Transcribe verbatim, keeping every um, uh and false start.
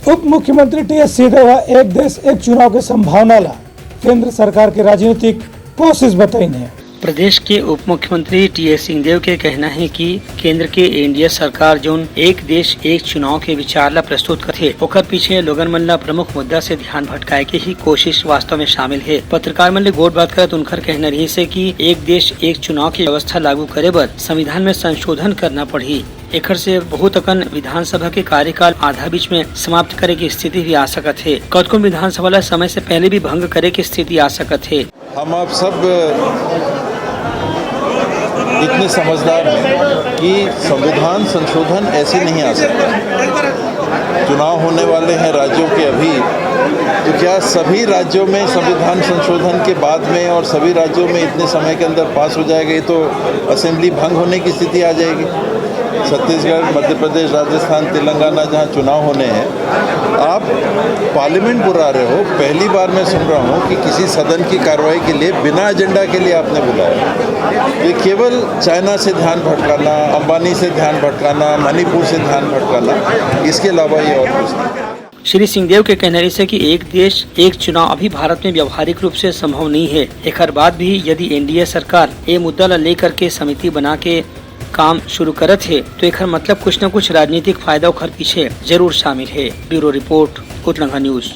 उप मुख्यमंत्री टीएस सिंहदेव ह एक देश एक चुनाव के संभावना ला केंद्र सरकार के राजनीतिक कोशिश बताइन हे। प्रदेश के उप मुख्यमंत्री टीएस सिंहदेव के कहना हे कि केंद्र के एनडीए सरकार जोन एक देश एक चुनाव के विचार ला प्रस्तुत करथे, ओकर पीछे लोगन मन ला प्रमुख मुद्दा से ध्यान भटकाए के ही कोशिश वास्तव में शामिल हे। पत्रकार मन ले गोठ बात करत उनकर कहना रहिस हे कि एक देश एक चुनाव की व्यवस्था लागू करे बर संविधान में संशोधन करना पड़ही। एखर से बहुत अकन विधानसभा के कार्यकाल आधा बीच में समाप्त करे के स्थिति भी आ सकत हे। कतको विधानसभा ला समय से पहले भी भंग करे के स्थिति आ सकत हे। हम आप सब इतने समझदार हैं कि संविधान संशोधन ऐसे नहीं आ सकता। चुनाव होने वाले हैं राज्यों के अभी, तो क्या सभी राज्यों में संविधान संशोधन के बाद में और सभी राज्यों में इतने समय के अंदर पास हो जाएगा? ये तो असेंबली भंग होने की स्थिति आ जाएगी। छत्तीसगढ़, मध्य प्रदेश, राजस्थान, तेलंगाना, जहां चुनाव होने हैं, आप पार्लियामेंट बुला रहे हो। पहली बार मैं सुन रहा हूं कि किसी सदन की कार्रवाई के लिए बिना एजेंडा के लिए आपने बुलाया। ये केवल चाइना से ध्यान भटकाना, अंबानी से ध्यान भटकाना, मणिपुर से ध्यान भटकाना, इसके अलावा ये और कुछ नहीं। श्री सिंहदेव के कहना रहिस हे कि एक देश एक चुनाव अभी भारत में व्यावहारिक रूप से संभव नहीं हे। एखर बाद भी यदि एनडीए सरकार ए मुद्दा ला लेकर के समिति बना के काम शुरू करत हे, तो एखर मतलब कुछ न कुछ राजनीतिक फायदा ओखर पीछे जरूर शामिल हे। Bureau report, Utlangha news.